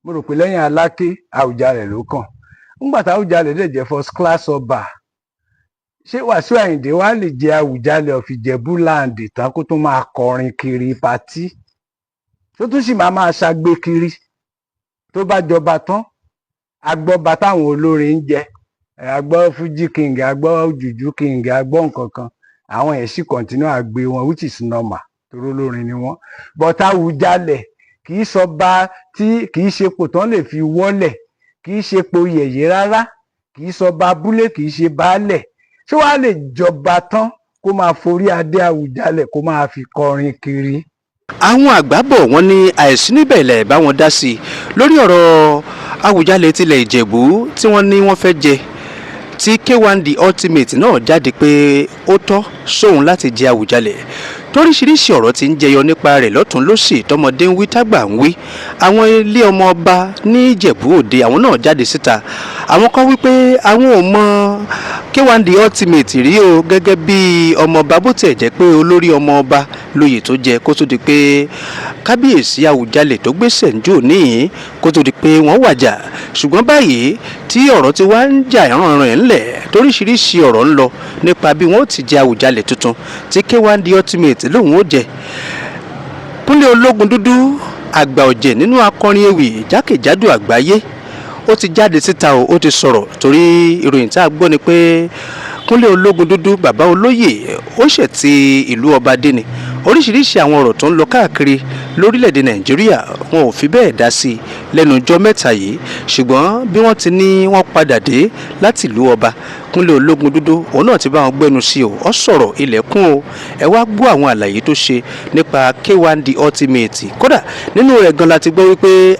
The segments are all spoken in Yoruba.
Mo rò pé lẹ́yìn Aláké, Àwùjalẹ̀ ló kàn. Ńgbà tá Àwùjalẹ̀ dẹ̀ jẹ́ first class ọba, ṣé Wàsíù Àyìndé wá lè jẹ Àwùjalẹ̀ of Ìjẹ̀bú land tán, kó tó máa kọrin kiri party, tó tún sì máa ṣagbe kiri tó bá jọba tán? Agbọ́ba táwọn olórin ń jẹ, agbọ́ Fuji king, agbọ́ Juju king, agbọ́ nǹkan kan, àwọn yẹn sì continue àgbé wọn, which is normal, torí olórin ni wọ́n. But Àwùjalẹ̀ kì í sọba tí kì í ṣe pò tán lè fi wọ́lẹ̀, kì í ṣe po yẹ̀yẹ́ rárá, kì í sọba abúlé, kì í ṣe baálẹ̀. Ṣé wàá lè jọba tán, kó máa forí adé Àwùjalẹ̀, kó máa fi kọrin kiri? Àwọn àgbà bọ̀, wọ́n ní àìsí níbẹ̀ lẹ̀ bá wọn dá sí i lórí ọ̀rọ̀ Àwùjalẹ̀ tilẹ̀ Ìjẹ̀bú tí wọ́n ní wọ́n fẹ́ jẹ, tí K1 The Ultimate náà jáde pé ó tọ́ sóun láti jẹ Àwùjalẹ̀, toríṣiríṣi ọ̀rọ̀ tí ń jẹyọ nípa rẹ̀ lọ́tún lọ́sì, tọmọdé ń wí, tágbà ń wí. Àwọn ilé ọmọ ọba ní Ìjẹ̀bú Òde, àwọn náà jáde síta. Àwọn kan wí pé àwọn ò mọ K1 The Ultimate rí o gẹ́gẹ́ bí ọmọọba, bó tiẹ̀ jẹ́ pé olórí ọmọ ọba lóyè tó jẹ kó tó di pé kábíyèsí Àwùjalẹ̀ tó gbéṣẹ̀ ń jò níyìn, kó tó di pé wọ́n wàjà. Ṣùgbọ́n báyìí tí ọ̀rọ̀ ti wá ń jà ìrànràn ẹ̀ ńlẹ̀, toríṣiríṣi ọ̀rọ̀ ń lọ nípa bí wọ́n ó ti jẹ Àwùjalẹ̀ tuntun tí K1 The Ultimate lòun ó jẹ. Kúnlé Ológun Dúdú, àgbà ọ̀jẹ̀ nínú akọrin ewì jákèjádò àgbáyé, ó ti jáde síta o, ó ti sọ̀rọ̀, torí ìròyìn tá a gbọ́ ni pé Kúnlé Ológun Dúdú, bàbá olóyè, ó ṣẹ̀ ti ìlú ọba dé ni. Oríṣiríṣi àwọn ọ̀rọ̀ tó ń lọ káàkiri lórílẹ̀‐èdè Nàìjíríà, wọn ò fi bẹ́ẹ̀ dá sí i lẹ́nu ọjọ́ mẹ́ta yìí. Ṣùgbọ́n bí wọ́n ti ní wọ́n padà dé láti ìlú ọba, Kúnlé Ológun Dúdú òun náà ti bá wọn gbẹnu sí o, ọ sọ̀rọ̀ ilẹ̀kùn o. Ẹ wá gbọ́ àwọn àlàyé tó ṣe nípa K1 The Ultimate. Kódà nínú rẹ̀ gan la ti gbọ́ wípé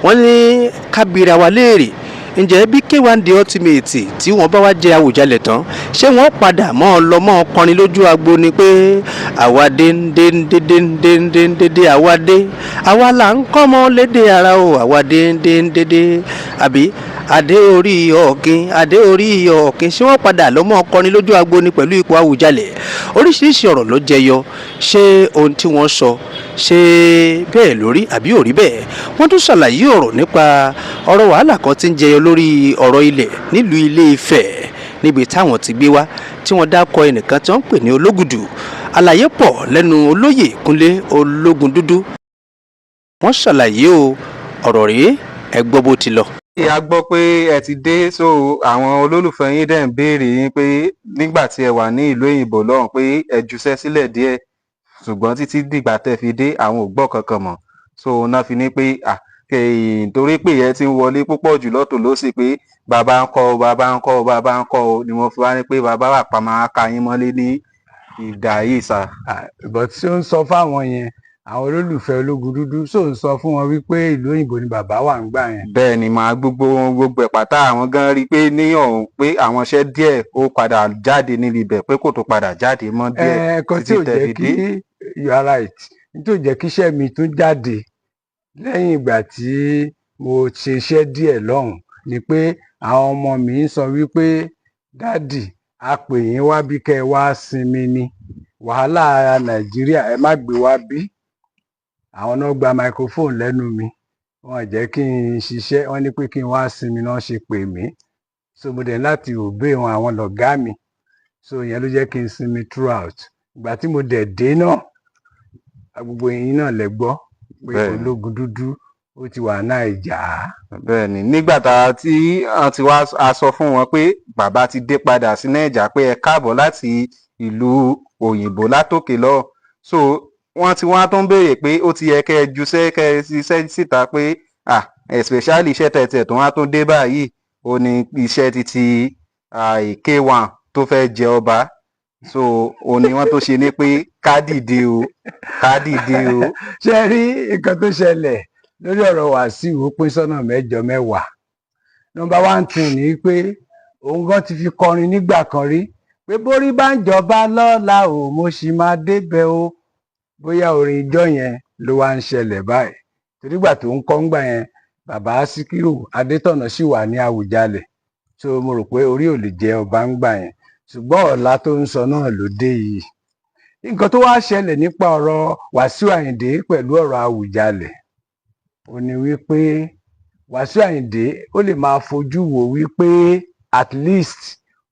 wọ́n ní kábíra wa léèrè, ǹjẹ́ bí K1 The Ultimate tí wọ́n bá wá jẹ Àwùjalẹ̀ tán, ṣé wọ́n padà mọ́ ọ lọ mọ́ ọ kọrin lójú agbo ni pé àwa dé dé dé dé dé dé dé dé, àwa dé, àwa là ń kọ́ mọ́ lédè ara o, àwa dé dé dé dé, àbí adé orí ọ̀kín, adé orí ọ̀kín? Ṣé wọ́n padà lọ mọ́ ọkọrin lójú agbo ni pẹ̀lú ipò Àwùjalẹ̀? Oríṣiríṣi ọ̀rọ̀ ló jẹyọ. Ṣé ohun tí wọ́n sọ, ṣé bẹ́ẹ̀ lórí àbí ò rí bẹ́ẹ̀? Wọ́n tún ṣàlàyé ọ̀rọ̀ nípa ọ̀rọ̀ wàhálà kan tí ń jẹyọ lórí ọ̀rọ̀ ilẹ̀ nílùú Ilé Ifẹ̀, níbi táwọn ti gbé wá, tí wọ́n dákọ ẹnìkan tí wọ́n ń pè ní Ológùdù. Àlàyé pọ̀ lẹ́nu olóyè Kúnlé Ológun Dúdú. Wọ́n ṣàlàyé o, ọ̀rọ̀ rèé, ẹ gbọ́ bó ti lọ. A gbọ́ pé ẹ ti dé, so àwọn olólùfẹ́ yín dẹ̀ ń béèrè yín pé nígbà tí ẹ wà ní ìlú òyìnbó lọ́hùn pé ẹ juṣẹ́ sílẹ̀ díẹ̀, ṣùgbọ́n títí dìgbà tẹ́ fi dé, àwọn ò gbọ́ kankan mọ́. So náà fi ní pé torí pé ẹ ti ń wọlé púpọ̀ jù lọ́tọ̀ lọ́sì pé bàbá ń kọ́ o, bàbá ń kọ́ o, bàbá ń kọ́ o, ni wọ́n fi wá ní pé bàbá wà pa máa ka yín mọ́lé ní ìgbà yìí sà. But tí ó ń sọ fáwọn yẹn, àwọn olólùfẹ́ Ológun Dúdú, ṣó ń sọ fún wọn wípé ìlú òyìnbó ni bàbá wà ń gbà yẹn? Bẹ́ẹ̀ ni, màá gbogbo wọn, gbogbo ẹ̀ pátá, àwọn gan rí i pé ní ọ̀hún pé àwọn iṣẹ́ díẹ̀ ó padà jáde níbi ibẹ̀, pé kò tó padà jáde mọ́ díẹ̀ ẹ̀ẹ̀kan tí títí ò tẹ́ jẹ́ fi kí dé. You are right. Ní tí ò jẹ́ kí iṣẹ́ mi tún jáde lẹ́yìn ìgbà tí mo ṣe iṣẹ́ díẹ̀ lọ́hùn ni pé àwọn ọmọ mi ń sọ wípé, "Daddy, a pè yín wá bí kẹ́ ẹ wá sinmi ni, wàhálà Nàìjíríà, ẹ má gbé wá bí." Àwọn náà gba microphone lẹ́nu mi, wọ́n jẹ́ kí n ṣiṣẹ́. Wọ́n ní pé kí n wá sinmi náà ṣe pè mí, so mo dẹ̀ láti obey wọn, àwọn lọ̀gá mi. So ìyẹn ló jẹ́ kí n sinmi throughout. Ìgbà tí mo dẹ̀ dé náà, gbogbo yín náà lẹ gbọ́ pé Ológun Dúdú ó ti wà Naija. Bẹ́ẹ̀ ni, nígbà tá a tí wọ́n ti wá a sọ fún wọn pé bàbá ti dé padà sí Naija, pé ẹ káàbọ̀ láti ìlú òyìnbó látòkè lọ, so wọ́n ti wá tó ń béèrè pé ó ti yẹ kẹ́ ẹ juṣẹ́, kẹ́ ẹ ṣiṣẹ́ síta, pé especially iṣẹ́ tẹ̀tẹ̀ tó wá tó dé báyìí, ó ní iṣẹ́ títí K1 tó fẹ́ jẹ ọba. So ó ní wọ́n tó ṣe ní pé ká dìde o, ká dìde o. Ṣé ẹ rí nǹkan tó ṣẹlẹ̀ lórí ọ̀rọ̀ Wàsíù? Ó pín sọ́nà mẹ́jọ mẹ́wàá. Number one thing ni pé òun gan ti fi kọrin nígbà kan rí pé borí bá ń jọba lọ́la o, mo sì máa débẹ̀ o. Bóyá orin ijọ́ yẹn ló wá ń ṣẹlẹ̀ báyìí, torí gbà tó ń kọ́ ńgbà yẹn, bàbá Síkírù Adétọ̀nà sì wà ní Àwùjalẹ̀, so mo rò pé orí ò lè jẹ ọba ńgbà yẹn. Ṣùgbọ́n ọ̀la tó ń sọ náà ló dé yìí. Nǹkan tó wá ṣẹlẹ̀ nípa ọ̀rọ̀ Wàsíù Àyìndé pẹ̀lú ọ̀rọ̀ Àwùjalẹ̀, ó ní wípé Wàsíù Àyìndé ó lè máa fojú wò wípé at least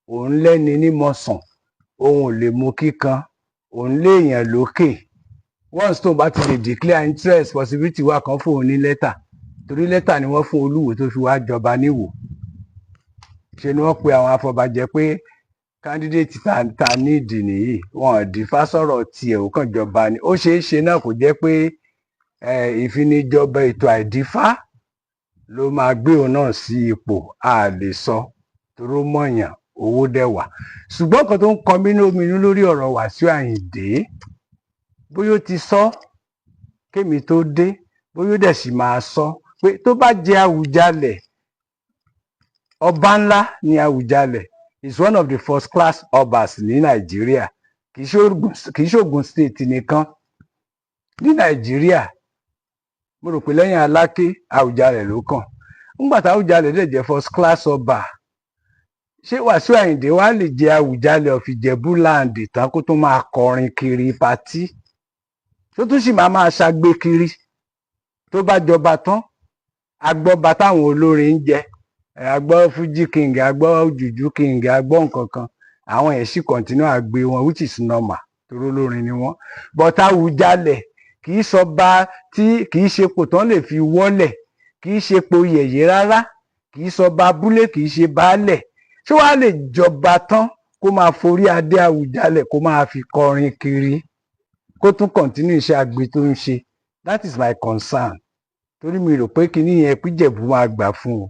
òun lẹ́ni ní mọ̀sán, òun ò lè mú kíkan, òun léèyàn lókè. Once tóun bá ti lè declare interest, possibility wà kan fún òun ní lẹ́tà, torí lẹ́tà ni wọ́n fún Olúwo tó fi wá jọba níwò. Ṣe ni wọ́n pe àwọn afọbajẹ pé candidate ta nídìí nìyí, wọn ò dífá sọ̀rọ̀ tiẹ̀, ó kàn jọba ni. Ó ṣeé ṣe náà kò jẹ́ pé ìfinijọba ètò àìdífá ló máa gbé òun náà sí ipò, a lè sọ, toró mọ̀yàn, owó dẹ̀ wà. Ṣùgbọ́n kan tó ń kọ mí lóminú lórí ọ̀rọ̀ Wàsíù Àyìndé, bóyá ó ti sọ kémi tó dé, bóyá ó dẹ̀ sì máa sọ pé tó bá jẹ Àwùjalẹ̀, ọba ńlá ní Àwùjalẹ̀, is one of the first class obas ní Nàìjíríà, kì í ṣe Ògùn State nìkan, ní Nàìjíríà. Mo rò pé lẹ́yìn Aláké, Àwùjalẹ̀ ló kàn. Ńgbà tá Àwùjalẹ̀ dẹ̀ jẹ́ first class ọba, ṣé Wàsíù Àyìndé wá lè jẹ Àwùjalẹ̀ of Ìjẹ̀bú land tán kó tún máa kọrin kiri party, tó tún sì máa máa ṣagbe kiri tó bá jọba tán? Agbọ́ba táwọn olórin ń jẹ, agbọ́ Fuji king, agbọ́ Jùjú king, agbọ́ nǹkan kan, àwọn yẹn sì continue àgbé wọn, which is normal, torí olórin ni wọ́n. But Àwùjalẹ̀ kì í sọba tí kì í ṣe pò tán lè fi wọ́lẹ̀, kì í ṣe po yẹ̀yẹ́ rárá, kì í sọba abúlé, kì í ṣe baálẹ̀. Ṣé wàá lè jọba tán kó máa forí adé Àwùjalẹ̀ kó máa fi kọrin kiri, kó tún continue iṣẹ́ agbe tó ń ṣe? That is my concern, torí mi rò pé kinní yẹn píjẹ̀bú máa gbà fún un.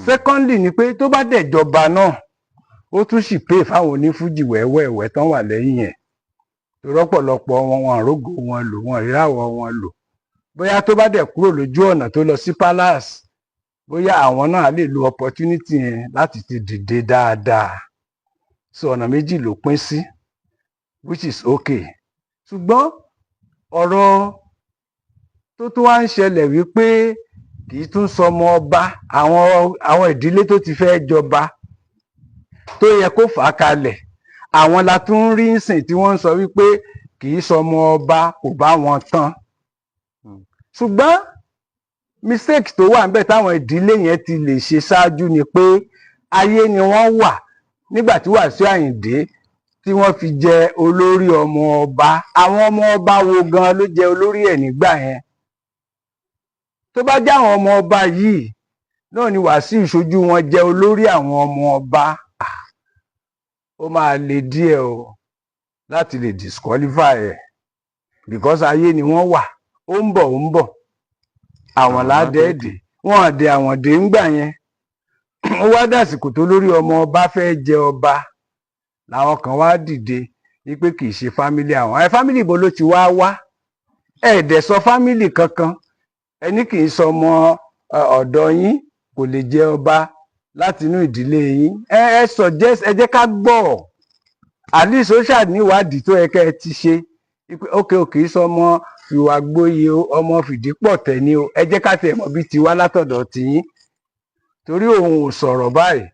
Secondly ni pé tó bá dẹ̀ jọba náà, ó tún sì pay fáwọn onífújì wẹ́wẹ́wẹ́ tán wà lẹ́yìn ẹ̀, torí ọ̀pọ̀lọpọ̀ wọn, wọn àrógò wọn lò, wọn ìràwọ̀ wọn lò. Bóyá tó bá dẹ̀ kúrò lójú ọ̀nà tó lọ sí palace, bóyá àwọn náà lè lo opportunity yẹn láti ti dìde dáadáa. So ọ̀nà méjì ló pín sí, which is okay. Ṣùgbọ́n ọ̀rọ̀ tó tún wá ń ṣẹlẹ̀ wípé kì í tún sọmọ ọba, àwọn ìdílé tó ti fẹ́ jọba tó yẹ kó fà á kalẹ̀, àwọn la tún ń rí nsìn tí wọ́n ń sọ wípé kì í sọmọ ọba, kò bá wọn tán. Ṣùgbọ́n mistake tó wà níbẹ̀ táwọn ìdílé yẹn ti lè ṣe ṣáájú ni pé ayé ni wọ́n wà nígbà tí Wàsíù Àyìndé tí wọ́n fi jẹ olórí ọmọ ọba. Àwọn ọmọ ọba wo gan ló jẹ olórí ẹ̀ nígbà yẹn? Tó bá jẹ́ àwọn ọmọ ọba yìí náà ni Wàsíù ìṣojú wọn jẹ olórí àwọn ọmọ ọba, ó máa le díẹ̀ o láti lè disqualify ẹ̀, because ayé ni wọ́n wà. Ó ń bọ̀, ó ń bọ̀, àwọn ládẹ́ẹ̀dẹ̀ wọ́n àdẹ àwọn dé ńgbà yẹn. Ó wá dàsìkò tó lórí ọmọ ọba fẹ́ jẹ ọba, làwọn kan wá dìde wípé kì í ṣe family àwọn. Ẹ family ibo ló ti wá wá? Ẹ dẹ̀ sọ family kankan. Ẹni kì í sọmọ ọ̀dọ̀ yín, kò lè jẹ ọba láti inú ìdílé yín. Ẹ suggest, ẹ jẹ́ ká gbọ́. At least ó ṣàníwádìí tó yẹ kẹ́ ẹ ti ṣe wípé ókè o, kì í sọmọ fìwà gboyè o, ọmọ fìdípọ̀tẹ̀ ni o. Ẹ jẹ́ ká tiẹ̀ mọ̀ bí tiwa látọ̀dọ̀ tiyín, torí òun ò sọ̀rọ̀ báyìí,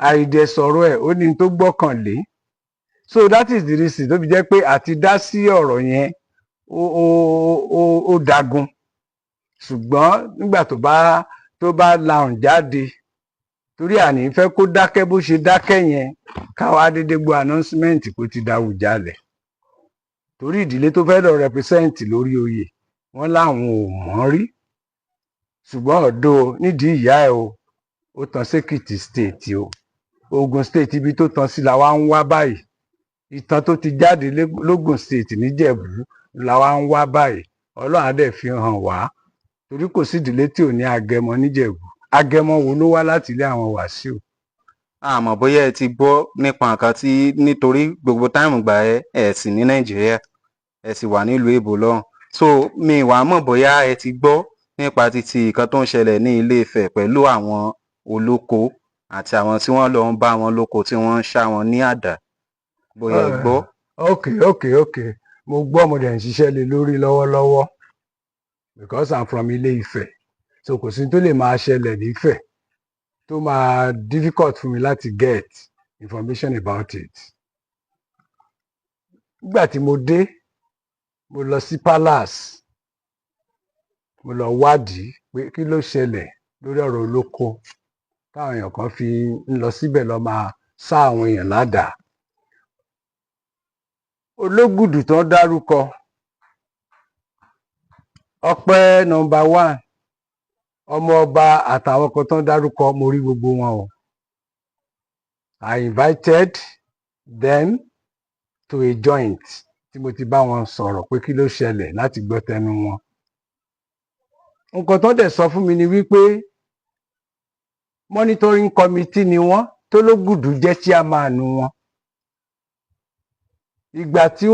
àìdẹ̀ sọ̀rọ̀ ẹ̀, ó ní tó gbọ́kànlé. So that is the reason tó fi jẹ́ pé àti dá sí ọ̀rọ̀ yẹn ó dagun. Ṣùgbọ́n nígbà tó bá lahùn jáde, torí àní fẹ́ kó dákẹ́ bó ṣe dákẹ́ yẹn, káwa dédé gbọ́ announcement kó ti dAwùjalẹ̀, torí ìdílé tó fẹ́ lọ represent lórí oyè, wọ́n láwọn ò mọ̀ rí. Ṣùgbọ́n ọ̀dọ́ nídìí ìyá ẹ̀ o, ó tan sÉkìtì State o, Ogun State, ibi tó tan sí la wá ń wá báyìí. Ìtàn tó ti jáde lógùn State níjẹ̀bú la wá ń wá báyìí. Ọlọ́run á dẹ̀ fi hàn wá, torí kò sí ìdílé tí ò ní agẹmọ níjẹ̀bú. Agẹmọ wo ló wá láti ilé àwọn Wàsíù? Àmọ́ bóyá ẹ ti gbọ́ nípa nǹkan tí, nítorí gbogbo time gbà ẹ ẹ sì ní Nàìjíríà, ẹ sì wà nílùú èbó lọ́hùn, so mi wàá mọ̀ bóyá ẹ ti gbọ́ nípa títí nǹkan tó ń ṣẹlẹ̀ ní Ilé Ifẹ̀ pẹ̀lú àwọn olóko àti àwọn tí wọ́n lọ ń bá wọn lóko, tí wọ́n ń ṣá wọn ní àdá, bóyá ẹ gbọ́. Ok, mo gbọ́, mo dẹ̀ ń ṣiṣẹ́ lé lórí lọ́wọ́lọ́wọ́, because I'm from Ilé Ifẹ̀, so kò sí tó lè máa ṣẹlẹ̀ nífẹ̀ tó máa difficult fún mi láti get information about it. Nígbà tí mo dé, mo lọ sí palace, mo lọ wádìí. pé kí ló ṣẹlẹ̀ lórí ọ̀rọ̀ olóko táwọn èèyàn kan fi ń lọ síbẹ̀ lọ máa sá àwọn èèyàn ládàá. Ológùdù tán dárúkọ, Ọpẹ́ number one, ọmọ ọba àtàwọn kan tán dárúkọ, mo rí gbogbo wọn o. I invited them to a joint tí mo ti bá wọn sọ̀rọ̀ pé kí ló ṣẹlẹ̀, láti gbọ́ tẹnu wọn. Nǹkan tó dẹ̀ sọ fún mi ni wípé monitoring committee ni wọ́n, tó lógùdù jẹ́ chairman wọn. Ìgbà tí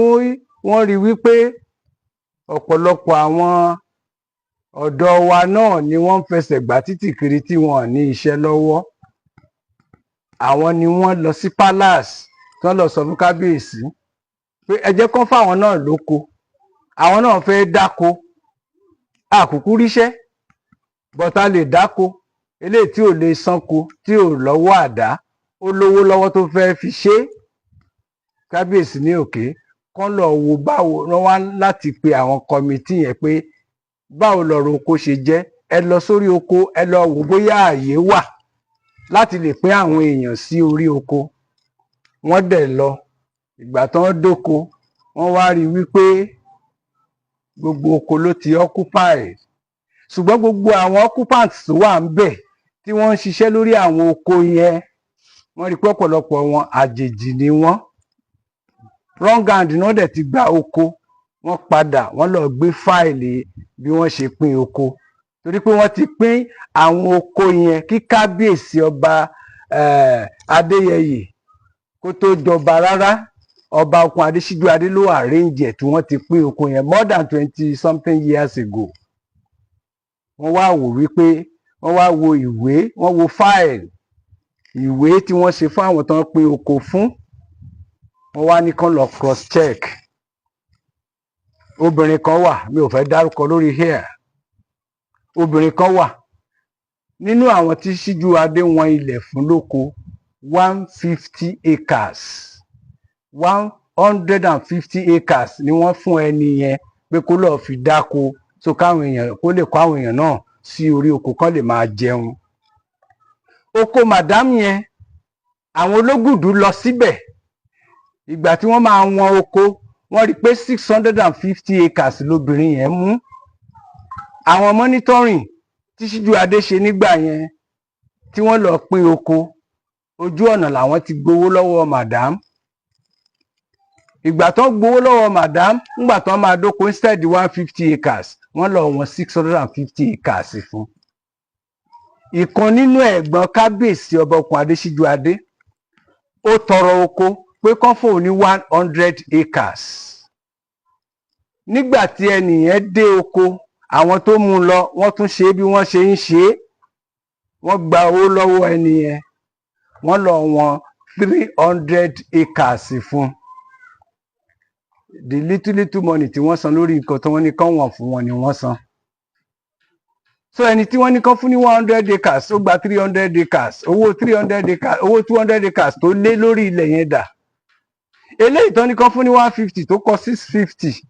wọ́n rí wípé ọ̀pọ̀lọpọ̀ àwọn ọ̀dọ́ wa náà ni wọ́n ń fẹsẹ̀ gbá títì kiri tí wọ́n ò ní iṣẹ́ lọ́wọ́, àwọn ni wọ́n lọ sí palace tí wọ́n lọ sọ fún kábíyèsí pé ẹ jẹ́ kán fáwọn náà lóko, àwọn náà fẹ́ dáko, àkùkù ríṣẹ́ bọ́tà lè dáko. Eléyìí tí ò lè sanko, tí ò lọ́wọ́ àdá, ó lówó lọ́wọ́ tó fẹ́ fi ṣe é. Kábíyèsí ní òkè kán lọ wo báwo wọ́n wá láti pe àwọn committee yẹn pé báwo lọ̀rọ̀ oko ṣe jẹ́, ẹ lọ sórí oko, ẹ lọ wò bóyá ààyè wà láti lè pín àwọn èèyàn sí orí oko. Wọ́n dẹ̀ lọ. Ìgbà tán dóko, wọ́n wá rí i wípé gbogbo oko ló ti occupy, ṣùgbọ́n gbogbo àwọn occupants tó wà ń bẹ̀ tí wọ́n ń ṣiṣẹ́ lórí àwọn oko yẹn, wọ́n rí i pé ọ̀pọ̀lọpọ̀ wọn, àjèjì ni wọ́n. Wrong hand náà dẹ̀ ti gba oko. Wọ́n padà, wọ́n lọ gbé file bí wọ́n ṣe pín oko, torí pé wọ́n ti pín àwọn oko yẹn kí kábíyèsí ọba Adéyẹyè kó tó jọba rárá. Ọba Okun Adésíjú Adé ló arrange ẹ̀ tí wọ́n ti pín oko yẹn more than 20 something years ago. Wọ́n wá wò wípé wọ́n wá wo ìwé, wọ́n wo file ìwé tí wọ́n ṣe fún àwọn tó ń pín oko fún. Wọ́n wá ní kán lọ cross check. Obìnrin kan wà, mi ò fẹ́ dárúkọ lórí here, obìnrin kan wà nínú àwọn tí Síjú Adé wọn ilẹ̀ fún lóko, 150 acres, 150 acres ni wọ́n fún ẹni yẹn pé kó lọ́ọ́ fi dáko, so káwọn èèyàn kó lè kó àwọn èèyàn náà sí orí oko, kán lè máa jẹun. Oko madam yẹn, àwọn ológùdù lọ síbẹ̀. Ìgbà tí wọ́n máa wọn oko, wọ́n rí i pé 650 acres lobìnrin yẹn mú. Àwọn monitoring tí Síjú Adé ṣe nígbà yẹn tí wọ́n lọ pín oko, ojú ọ̀nà làwọn ti gbowó lọ́wọ́ madam. Ìgbà tó ń gbowó lọ́wọ́ madam, ńgbà tó máa dóko, instead 150 acres, wọ́n lọ wọn 650 acres fún ìkan nínú ẹ̀gbọ́n kábíyèsí ọba Okùn Adésíjú Adé. Ó tọrọ oko pé kán fóun ní 100 acres. Nígbà tí ẹnìyẹn dé oko, àwọn tó mú un lọ, wọ́n tún ṣe bí wọ́n ṣe ń ṣe é, wọ́n gba owó lọ́wọ́ ẹnìyẹn, wọ́n lọ wọn 300 acres fún. The little little money tí wọ́n san lórí nǹkan tí wọ́n ní kán wọ̀n fún wọn ni wọ́n san. So ẹni tí wọ́n ní kán fún ní 100 acres, ó gba 300 acres. Owó 300 acres, owó 200 acres tó lé lórí ilẹ̀ yẹn dà? Eléyìí tó ní kán fún ní 150 tó kọ 650,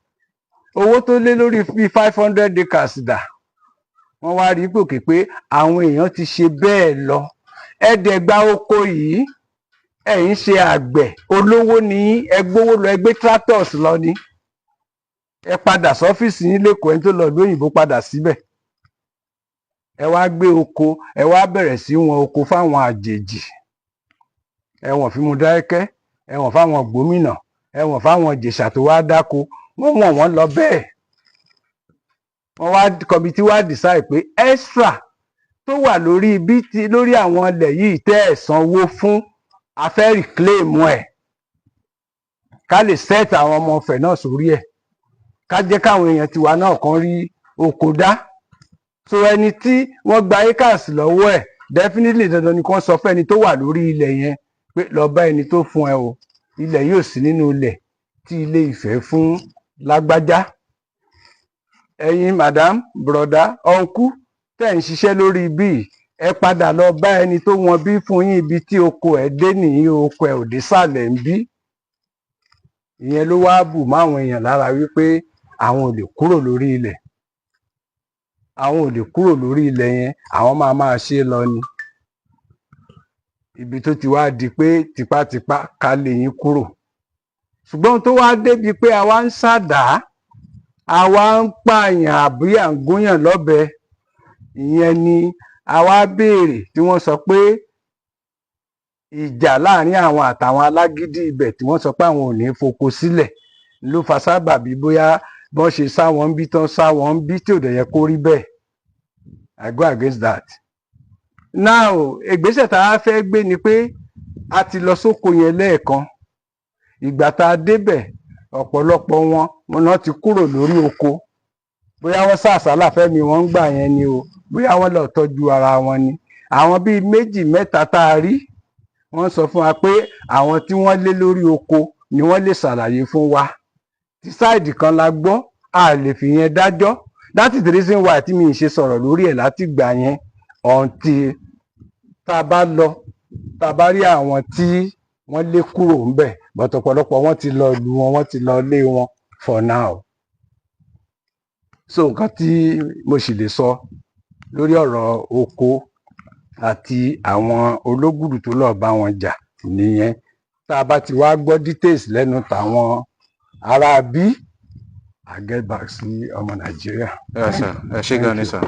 owó tó lé lórí bíi 500 acres dà? Wọ́n wá rí gòkè pé àwọn èèyàn ti ṣe bẹ́ẹ̀ lọ. Ẹ̀ẹ́dẹ̀gba oko yìí, ẹ̀yin ṣe àgbẹ̀ olówó ní, ẹ gbówó lọ, ẹ gbé tractors lọ ní, ẹ padà sọ́fíìsì yín lẹ́kọ̀ọ́. Ẹni tó lọ ìlú òyìnbó padà síbẹ̀, ẹ wá gbé oko, ẹ wá bẹ̀rẹ̀ sí wọn oko fáwọn àjèjì. Ẹ wọ̀n fún Mọdákẹ́kẹ́, ẹ wọ̀n fáwọn gómìnà, ẹ wọ̀n fáwọn Ìjẹ̀ṣà tó wá dáko. Wọ́n wọ̀n wọ́n lọ bẹ́ẹ̀. Wọ́n wá committee wá decide pé extra tó wà lórí bí ti lórí àwọn ilẹ̀ yìí tẹ́ ẹ̀ sanwó fún, a fẹ́ reclaim ẹ̀, ká lè set àwọn ọmọ ọ̀fẹ́ náà sórí ẹ̀, ká jẹ́ káwọn èèyàn tiwa náà kan rí oko dá. So ẹni tí wọ́n gba acres lọ́wọ́ ẹ̀, definitely dandan ni kí wọ́n sọ fún ẹni tó wà lórí ilẹ̀ yẹn pé lọ bá ẹni tó fún ẹ o, ilẹ̀ yóò sí nínú ilẹ̀ tí Ilé Ifẹ̀ fún lágbájá. Ẹ̀yin madam, broda, uncle tẹ́ ń ṣiṣẹ́ lórí bíi, ẹ padà lọ bá ẹni tó wọn bí fún yín. Ibi tí oko ẹ̀ dé nìyí, oko ẹ̀ ò dé sàlẹ̀ ń bí. Ìyẹn ló wá bù máwọn èèyàn lára wípé àwọn ò lè kúrò lórí ilẹ̀. Àwọn ò lè kúrò lórí ilẹ̀ yẹn, àwọn máa máa ṣe é lọ ni. Ibi tó ti wá di pé tipátipá ká lè yín kúrò, ṣùgbọ́n tó wá débi pé àwa ń ṣàdá, àwa ń pààyàn àbí à ń gúnyàn lọ́bẹ, ìyẹn ni àwa béèrè tí wọ́n sọ pé ìjà láàrin àwọn àtàwọn alágídí ibẹ̀, tí wọ́n sọ pé àwọn ò ní foko sílẹ̀, ló fa sábàbí bóyá bọ́n ṣe sá wọn ń bí tán, sá wọn ń bí, tí ò dẹ̀ yẹ kó rí bẹ́ẹ̀. I go against that. Now, ìgbésẹ̀ tá a fẹ́ gbé ni pé a ti lọ sóko yẹn lẹ́ẹ̀kan. Ìgbà tá a débẹ̀, ọ̀pọ̀lọpọ̀ wọn wọn náà ti kúrò lórí oko. Bóyá wọ́n sá àsálà fẹ́mi wọ́n ń gbà yẹn ni o, bóyá wọ́n lọ tọ́jú ara wọn ni. Àwọn bíi méjì mẹ́ta tá a rí, wọ́n sọ fún wa pé àwọn tí wọ́n lé lórí oko ni wọ́n lè ṣàlàyé fún wa. Tí side kan la gbọ́, a lè fi yẹn dájọ́. That is the reason why tí mi ì ṣe sọ̀rọ̀ lórí ẹ̀ láti gbà yẹn, until tá a bá lọ, tá a bá rí àwọn tí wọ́n lé kúrò ńbẹ̀. But ọ̀pọ̀lọpọ̀ wọ́n ti lọ ìlú wọn, wọ́n ti lọ lé wọn for now. So nǹkan tí mo sì lè sọ lórí ọ̀rọ̀ oko àti àwọn ológùdù tó lọ́ọ́ bá wọn jà nìyẹn. Tá a bá ti wá gbọ́ details lẹ́nu tàwọn ará bí, I get back sí ọmọ Nàìjíríà. Ẹ sir, ẹ ṣé gan ni, sir.